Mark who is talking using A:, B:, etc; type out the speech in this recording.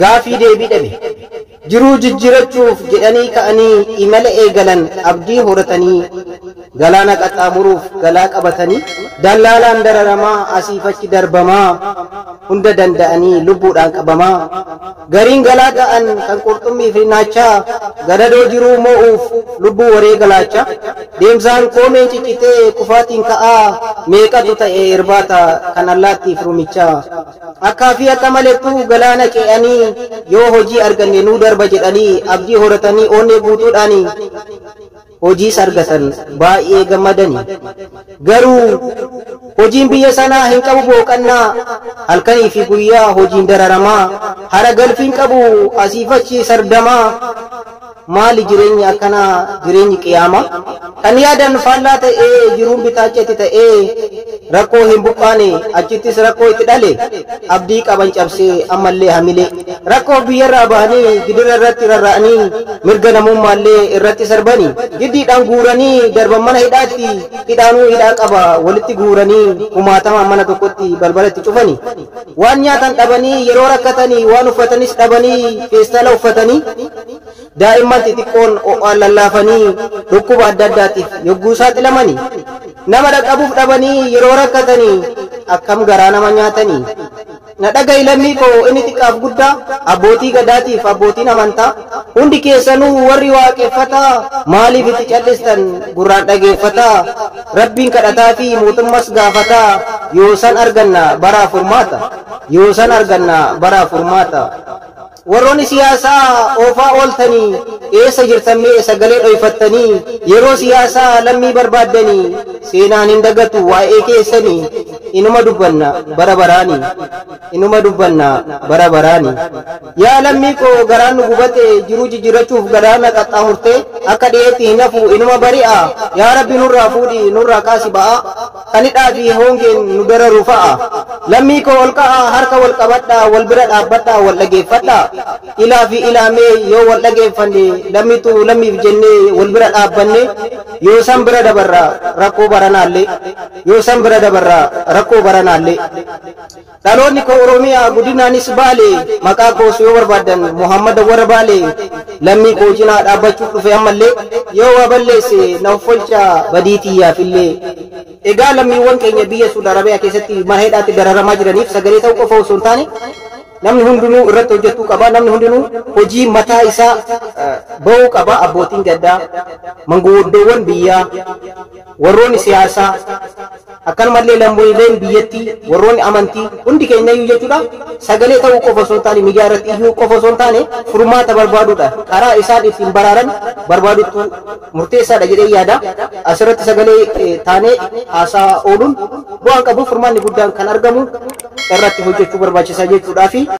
A: Gaafii deebii dhabe. Jiruu jijjiirachuuf jedhanii ka'anii imala eegalan abdii horatanii galaana qaxxaamuruuf galaa qabatanii dallaalaan dararamaa asiif achi darbamaa hunda danda'anii lubbuudhaan qabamaa gariin galaa ga'an kan qurxummii fi naachaa gadadoo jiruu moo'uuf lubbuu waree galaacha deemsaan koomeen ciccitee kufaatiin ka'aa meeqatu ta'e irbaata kan allaattiif rumichaa akkaa fi akka malettuu galaana ce'anii yoo hojii arganne nuu darba jedhanii abdii horatanii onnee guutuudhaanii hojiis argatan baay'ee gammadanii garuu hojiin biyya sanaa hin qabu booqannaa halkanii fi guyyaa hojiin dararamaa hara galfiin qabu asiif achi sardamaa maali jireenyi akkanaa jireenyi qiyaamaa kan yaadan faallaa ta'ee jiruun bitaachetti ta'ee rakkoo hin buqqaane achittis rakkoo itti dhale abdii qaban cabsee ammallee hamilee rakkoo biyyarraa bahanii gidira irratti rarra'anii mirga namummaallee irratti sarbanii giddiidhaan guuranii darban mana hidhaatti hidhaanuu hidhaa qaba walitti guuranii kumaatamaan mana tokkotti balbalatti cufanii waan nyaatan dhabanii yeroo rakkatanii waan uffatanis dhabanii feestaala uffatanii daa'imman xixiqqoon ho'aan lallaafanii dhukkuba adda addaatiif yogguu saaxilamanii nama dhaqqabuuf dhabanii yeroo rakkatanii akkam garaa nama nyaatanii na dhaga'i lammii koo inni xiqqaaf guddaa abbootii gadaatiif abbootiin amantaa hundi keessanuu warri waaqeffataa maaliif itti callistan gurraan dhageeffataa rabbiin kadhataa fi mootummas gaafataa yoo san arganna baraa furmaata yoo san arganna baraa furmaata. Warroonni siyaasaa oofaa ooltanii eessa jirtan mee sagalee dhoyfattanii yeroo siyaasaa lammii barbaaddanii seenaan hin dagatu waa'ee keessanii inuma dubbanna bara baraani inuma dubbanna bara baraani. Yaa lammii koo garaan nu gubate jiruu jijjiirachuuf galaana qaxxaamurtee akka dhiyeetti hin hafu inuma bari'a yaa rabbi nurraa fuudhi nurraa kaasi ba'a kan hidhaa fi hongeen nu dararu fa'a lammii koo ol ka'a harka wal qabadhaa wal bira dhaabbadhaa wal dhageeffadhaa ilaa fi ilaamee yoo wal dhageeffanne lammitu lammiif jennee wal bira dhaabbanne yoo san bira dabarra rakkoo baranaallee yoo san bira dabarra rakkoo baranaallee. Dhaloonni koo Oromiyaa guddinaanis Baale maqaa koos yoo barbaaddan Muhammad warra Baale lammii koo cinaa dhaabbachuuf dhufe ammallee yoo waa balleesse na uffolchaa badii xiyyaafillee. Egaa lammiiwwan keenya biyya Suudi Arabiyaa keessatti mana hidhaatti dararamaa jiraniif sagalee ta'uu qofa osoo hin taane namni hundinuu irratti hojjechuu qaba. Namni hundinuu hojii mataa isaa bahuu qaba. Abbootiin gaddaa, manguddoowwan biyyaa, warroonni siyaasaa, akkanumallee lammiileen biyyattii, warroonni amantii hundi keenya iyyuu jechuudha. Sagalee ta'uu qofa osoo hin taane miidiyaa irratti iyyuu qofa osoo hin taane furmaata barbaaduudha. Karaa isaan ittiin baraaran barbaadutu murteessaadha jedhee yaada. Asirratti sagalee taanee haasaa ooluun bu'aan qabu furmaanni guddaan kan argamu irratti hojjechuu barbaachisaa jechuudhaa fi